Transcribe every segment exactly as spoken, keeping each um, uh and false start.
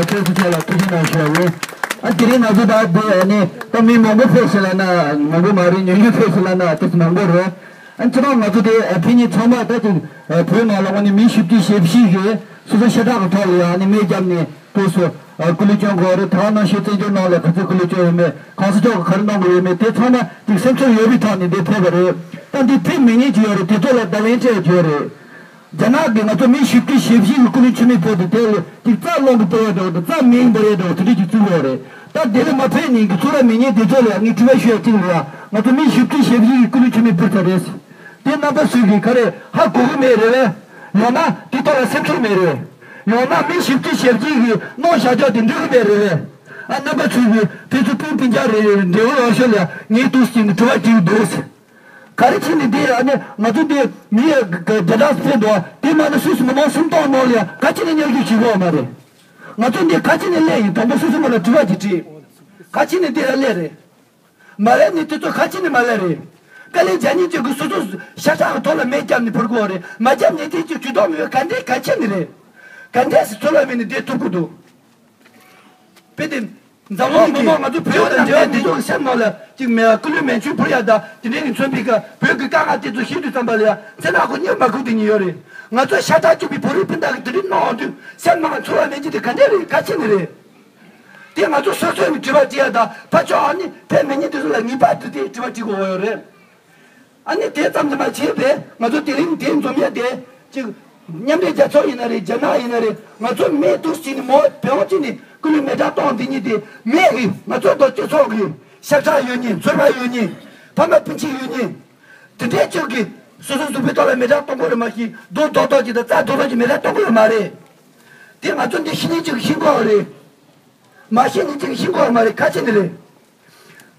ཁྱེད་ཚོ་ཆ་ལ་ཐུགས་རྗེ་གནང་ཞུ་བ་ཡིན། ཨ་དེ་རིང་ང་ཚོ་ད་དེ་ཨ་ནི་ད་མི་མང་པོ་ཕེབས་སོང་ལབ་ན་མང་པོ་མ་རེད། ཉུང་ཉུང་ཕེབས་སོང་ལབ་ན་དེ་མང་པོ་རེད། ཨ་ཁྱེད་རང་ང་ཚོ་དེ་ཨ་ཕན་ཉིན་ཚང་མ་ད་ཅིག་བོད་ནང་ལ་ངོ་ནས་མི་བཞི་བཅུ་ཞེ་བཞི་གིས་སོ་སོ་ཤ་ཁྲག་གི་ཐོག་ལ་ཡང་ནི་མེ་བརྒྱབ་ནས་དུས་སུ་སྐུ་ལུས་སྐྱོན་དགོས་རེད། ད་ག་ནང་བཞིན་བཙན་བྱོལ་ནང་ལ་ག་ཚོད་སྐུ་ལུས་སྐྱོན་ཡོད་མེད། གང་ས་ཕྱོགས་ཀྱི་ག་རེ་གནང་དགོས་ཡོད་མེད་དེ་ཚང་མ་ཅིག་སེམས་ཚོར་ཡོད་པའི་ཐོག་ནས་འདིར་ཕེབས་པ་རེད། ད་འདི་ཕེབས་མེད་མཁན་ཅིག་ཡོད་རེད། དེ་ཚོ་ལ་བརྡ་ལན་སྤྲད་ཡོད་རེད། རྒྱ་ནག་གིས་ང་ཚོ་མི་བཞི་བཅུ་ཞེ་བཞི་གི་སྐུ་ལུས་མཆོད་མེ་ཕུལ་དུས་དེ་ལ་ཅིག་རྩ་རླུང་གིས་སྤོ་ཡ་འདྲ་བོ་དང་རྩ་མེད་ཡིན་པ་ཡ་འདྲ་བོ་དེ་འདྲ་ཅིག་བརྩི་གི་ཡོད་རེད། ད་དེ་ལ་མ་ཕེབས་ནས་ཀྱི་ཚོར་བ་མེད་མཁན་དེ་ཚོ་ལ་ངས་དྲི་བ་ཞུ་ཡ་གཅིག་ལ་ཡ། ང་ཚོ་མི་བཞི་བཅུ་ཞེ་བཞི་གི་སྐུ་ལུས་མཆོད་མེ་ཕུལ་ཚར་རེད། དེ་རྣམ་པ་ཚོས་ཀྱིས་ག་རེ་ཧ་གོ་གི་མེད་རེད་བས། ཡང་ན་དེ་ཐོག་ལ་སེམས་ཚོར་མེད་རེད། ཡང་ན་མི་བཞི་བཅུ་ཞེ་བཞི་གིས་གནང་བཞག་ཆོག་དེ་འགྲིག་གི་མེད་རེད་བས། ཨ་རྣམ་པ་ཚོས་ཀྱིས་དེ་ཚོ་སྤུན་སྤུན་ཀྱག་རེད་རེད་འབྲེལ་བ་ཡོད་ཤོས་ལ་ངས་འདུག་ཟེར་ནས་དྲི་བ་དྲིས་འདུག་ག་རེ་བྱས་ནས་འདི་ཨ་ནི་ང་ཚོ་འདི་མི་ཡ་ག་རྒྱ་གྲགས་སུ་ཕེབས་འདུག་དེ་མ་ནི་སུད་སི་མི་མང་སུམ་སྟོང་ནང་ལ་ཡ་ག་ཅི་ནས་མཉམ་ཞུགས་བྱེད་དགོས་མ་རེད། ང་ཚོ་འདི་ག་ཅི་ནས་སླེབས་ཡིན། དང་པོ་སུད་སི་མི་ལ་དྲི་བ་ཅིག་དྲིས། ག་ཅི་ནས་འདི་ལ་སླེབས་རེད། མ་སླེབས་ནས་དེ་ཚོ་ག་ཅི་ནས་མ་སླེབས་རེད། དཀའ་ལས་རྒྱག་མཁན་ཅིག་གིས་སོ་སོ་ཤ་ཁྲག་གི་ཐོག་ལ་མེ་བརྒྱབ་ནས་ཕུལ་དགོས་རེད། མ་བརྒྱབ་ནས་དེ་ཅིག་ཇུས་གཏོགས་མེད་པའི་ག་འདྲས་ག་ཅི་ནས་རེད། ག་འདྲས་སེ་ཚོར་བ་མེད་ནས་བསྡད་ཐུབ་ཀྱི་འདུག་དཔེ་དེ། འཛམ་གླིང་མི་མང་ང་ཚོ་བོད་དང་འབྲེལ་བ་འདི་ཚོ་གི་སེམས་ནང་ལ་ཅིག་མེ་སྐུ་ལུས་མེ་མཆོད་ཕུལ་ཡ་དང་དེ་འདྲའི་ནས་མཚོན་པའི་ཀ་བོད་ཀྱི་དཀའ་ངལ་དེ་ཚོ་ཤེས་དུས་ཙམ་པ་ལ་ཡ་ཚེ་ནག་ཁོ་གཉིད་མ་ཁུག་དེ་གཉིས་ཡོད་རེད། ང་ཚོ་ཤ་ཁྲག་གཅིག་པའི་བོད་རིགས་སྤུན་ཟླ་གིས་དེ་འདྲའི་གནང་དུས་སེམས་ནང་ཚོར་བ་མེད་ཀྱི་དེ་ག་འདྲ་རེད། ག་ཅི་ནས་རེད། དེ་ང་ཚོ་སོ་སོའི་དྲི་བ་དྲི་ཡ་དང་ཕར་ཕྱོགས་ཨ་ནི་ཕེབས་མེད་མཁན་དེ་ཚོ་ལ་ངེས་པར་དུ་དེ་དྲི་བ་དྲི་དགོས་ཡོད་རེད། ཨ་ནི་དེ་ཙམ་དུ་མ་བྱས་པས་ང་ཚོ་དེ་རིང་དེ་འཛོམས་ཡ་དེ་གཅིག་མཉམ་འབྲེལ་རྒྱལ་ཚོགས་ཡིན་ན་རེད། རྒྱ་ནག་ཡིན་ན་རེད། ང་ཚོ་མི་འདུག་ཟེར་ནས་མོ་བེད་དབང་བྱས་ནས་སྐུ་ལུས་མེ་སྲེག་གཏོང་འདི་གཉིས་དེ་མི་གིས་ང་ཚོ་དང་སྤྱི་ཚོགས་ཀྱི་ཤ་ཁྲག་ཡོད་མཁན་ཚོར་བ་ཡོད་མཁན་ཕ་མ་སྤུན་མཆེད་ཡོད་མཁན་དེ་འདྲའི་ཅིག་གིས་སོ་སོ་གཟུགས་པོའི་ཐོག་ལ་མེ་སྲེག་གཏོང་དགོས་རེད་མ་གཞི་རྡོག་རྡོག་རྡོག་ཅིག་དང་རྩ་རྡོག་རྡོག་ཅིག་མེ་སྲེག་གཏོང་དགོས་རེད་མ་རེད། དེ་ང་ཚོ་འདི་ཤེས་མཁན་ཅིག་གིས་ཤེས་དགོས་རེད། མ་ཤེས་མཁན་ཅིག་གིས་ཤེས་དགོས་མ་རེད། ག་ཅི་ནས་རེད།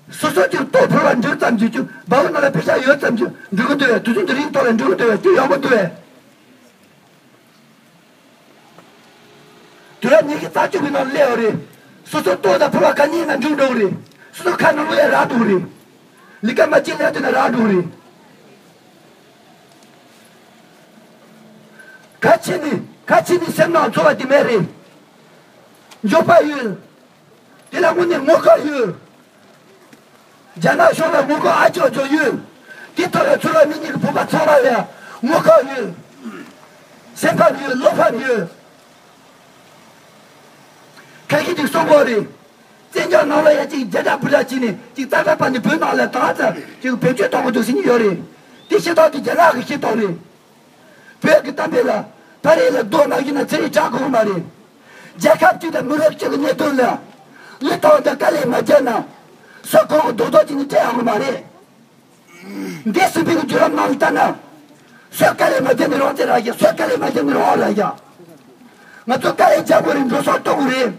སོ་སོ་ཅིག་ལྟོ་ཕོར་བ་འགྲིག་ཙམ་གྱིས་ཀྱང་སྦ་བོ་ནང་ལ་པེ་ཤག་ཡོད་ཙམ་གྱིས་འགྲིག་གི་འདུག་བས། དུས་ཚོད་འདི་རིང་ཐོག་ལ་འགྲིག་གི་འདུག་བས། དེ་ཡག་པོ་འདུག་བས། དུས་རབས་ཉི་ཤུ་རྩ་གཅིག་པའི་ནང་སླེབས་ཡོད་རེད། སོ་སོ་ལྟོ་དང་ཕོར་བ་ག་ནས་ཡིན་ན་འགྲིག་འགྲོ་གི་རེད། སོ་སོ་ཁ་ནང་ལོགས་ཡ་རག་འགྲོ་གི་རེད། ལས་ཀ་མ་བྱེད་ལས་དེ་ན་རག་འགྲོ་གི་རེད། ག་ཅི་ནས་ག་ཅི་ནས་སེམས་ནང་ཚོར་བ་དེ་མེད་རེད། འབྱོར་པ་ཡོད། དེ་ལ་དངོས་གནས་དངུལ་ཁང་ཡོད། རྒྱ་ནག་གཞུང་ལ་དངུལ་ཁང་ཨ་ཅོ་ཅོ་ཡོད། དེ་ཐོག་ལ་ཚུར་ལ་མི་གཉིས་ཀྱི་བུ་པ་ཚང་མ་ལ་དངུལ་ཁང་ཡོད། སེམས་ཕམ་ཡོད། བློ་ཕམ་ཡོད། ཁ་ཤས་ཅིག་གསུང་གི་རེད། བཙན་བྱོལ་ནང་ལ་ཡ་གཅིག་རྒྱ་གྲགས་བུ་གྲགས་བྱས་ནས་གཅིག་རྩ་གྲགས་པ་ནས་བོད་ནང་ལ་ད་ཙམ་གཅིག་བེད་སྤྱོད་གཏོང་གི་འདུག་ཟེར་གྱི་ཡོད་རེད། དེ་ཤེས་རྟོགས་དེ་རྒྱ་ནག་གི་ཤེས་རྟོགས་རེད། བོད་ཀྱི་གཏམ་དཔེ་ལ་ཕ་རི་ལ་རྡོ་མ་བཞིན་ན་ཚེ་རིང་གྲགས་དགོས་མ་རེད། རྒྱལ་ཁབ་གཅིག་དང་མི་རབས་གཅིག་གི་གནད་དོན་ལ་ལུས་ཐོག་འདི་དཀའ་ལས་མ་བརྒྱབ་ན་སུ་གང་གི་རྡོག་རྡོག་ཅིག་ནས་སྤྲད་ཡོང་གི་མ་རེད། འདས་ཟིན་པའི་བརྒྱུད་རིམ་ནང་ལ་ལྟ་ན་སུ་དཀའ་ལས་མ་བརྒྱབ་ནས་རང་བཙན་རག་ཡ། སུ་དཀའ་ལས་མ་བརྒྱབ་ནས་རང་དབང་རག་ཡ། ང་ཚོ་དཀའ་ལས་རྒྱག་དགོས་རེད། འགྲོ་སོང་གཏོང་དགོས་རེད།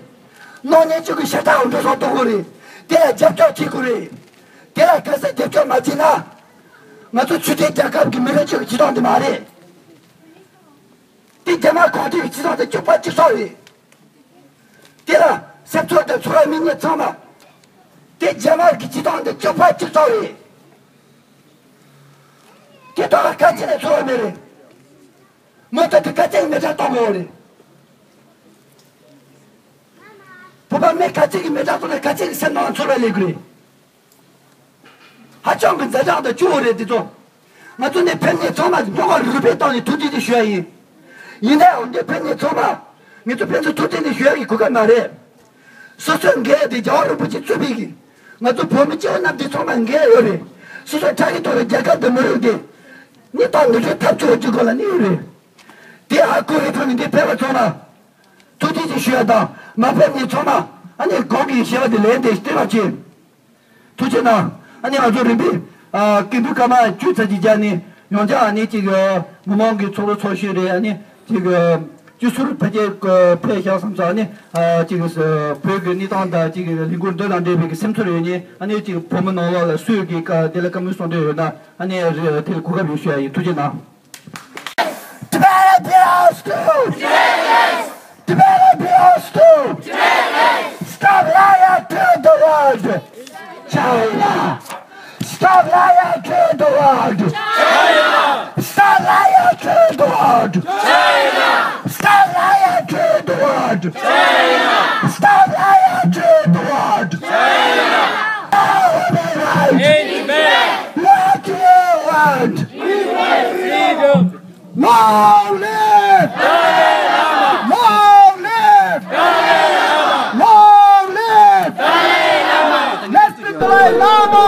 གནང་མཁན་ཚོ་གི་ཤ་ཁྲག་འགྲོ་སོང་གཏོང་དགོས་རེད། དེ་ལ་རྒྱབ་སྐྱོར་བྱེད་དགོས་རེད། དེ་ལ་གལ་སྲིད་རྒྱབ་སྐྱོར་མ་བྱས་ན། ང་ཚོ་ཆོས་ལྡན་རྒྱལ་ཁབ་ཀྱི་མི་རིགས་ཚོ་གི་སྤྱི་ཚོགས་འདི་མ་རེད། དེ་རྒྱ་དམར་གོང་འདྲིས་ཀྱི་སྤྱི་ཚོགས་དེ་སྐྱོབ་པ་གཅིག་ཚོགས་རེད། དེ་ལ་སེམས་ཚོར་དང་ཚོར་བ་མི་རྙེད་ཚང་མ། དེ་རྒྱ་དམར་གྱི་སྤྱི་ཚོགས་འདི་སྐྱོབ་པ་གཅིག་ཚོགས་རེད། དེ་དག་ལ་ག་ཅི་ནས་ཚོར་བ་མེད་རེད། མོ་ཏོ་དེ་ག་ཅི་ནས་མེ་སྲེག་གཏོང་དགོས་རེད། བོད་པ་མི་ག་ཅི་གི་མེ་སྲེག་གཏོང་ན་ག་ཅི་གི་སེམས་ནང་ཚོར་བ་སླེབས་ཀྱི་རེད། ཧ་ཅང་གི་ཛ་དྲག་དང་སྐྱོ་བོ་རེད་དེ་ཚོ། ང་ཚོ་ནས་ཕེབས་མཁན་ཚང་མ་སྨྱུག་ཁ་རུས་པའི་སྟེང་ནས་ཐུགས་རྗེ་ཆེ་ཞུ་ཡ་ཡིན། ཡིན་ནའང་འདིར་ཕེབས་མཁན་ཚང་མ་ངེད་ཚོ་ཕན་ཚུན་ཐུགས་རྗེ་ཆེ་ཞུ་ཡ་གི་གོ་སྐབས་མ་རེད། སོ་སོའི་འགན་དེ་རྒྱལ་བ་རིན་པོ་ཆེ་གཙོས་པའི་གི་ང་ཚོ་བོད་མི་སྐྱེ་བོ་རྣམས་དེ་ཚང་མ་འགན་ཡོད་རེད། སོ་སོའི་ཕྲག་གི་ཐོག་ལ་རྒྱལ་ཁབ་དང་མི་རིགས་དེ་གནས་སྟངས་འདི་ཚོའི་ཐབས་སྐྱོ་བོ་གཅིག་སྒང་ལ་གནས་ཡོད་རེད། དེ་ཧ་གོ་བའི་ཐོག་ནས་འདིར་ཕེབས་པ་ཚང་མ་ཐུགས་རྗེ་ཆེ་ཞུ་ཡ་དང་མ་ཕེབས་མཁན་ཚང་མ་ཨ་ནི་གོང་གི་ཞལ་པར་དེ་ལན་དེ་སྟེར་རོགས་བྱེད། ཐུགས་རྗེ་གནང་། ཨ་ནི་ང་ཚོ་རིམ་པས་ཨ་སྐད་འབོད་སྐར་མ་བཅུ་ཙམ་ཅིག་བརྒྱབ་ནས་ཡང་བསྐྱར་ཨ་ནི་ཅིག་ཨ་མི་མང་གི་ཚོགས་གཙོ་ཚོགས་གཞོན་རེད། ཨ་ནི་ཅིག་ཨ་སྤྱི་ཟུར་ཕལ་ཆེར་ཕེབས་བཞག་བསམ་ཙང་ཨ་ནི་ཨ་ཅིག་ཨ་བོད་ཀྱི་གནས་སྟངས་དང་ཅིག་ལས་འགུལ་འདི་དང་འབྲེལ་བའི་གི་སེམས་ཚོར་ཡོད་ནི་ཨ་ནི་ཅིག་བོད་མི་ནང་ལོགས་ལ་སུས་ཀྱི་བཀའ་དེ་ལ་བཀའ་མོལ་གསུང་འདོད་ཡོད་ན་ཨ་ནི་རེ་དེ་ལ་གོ་སྐབས་ཡོད་ཞུ་ཡ་ཡིན། ཐུགས་རྗེ་གནང་། Tibet belongs to! Tibet belongs to! Stop lying to the world! China! Stop lying to the world! China! Stop lying to the world! China! Stop lying to the world! China! Stop our attitude! Our human rights! Amen. What do you want? We want freedom! Long live! Long live! Long live! Let's be Dalai Lama!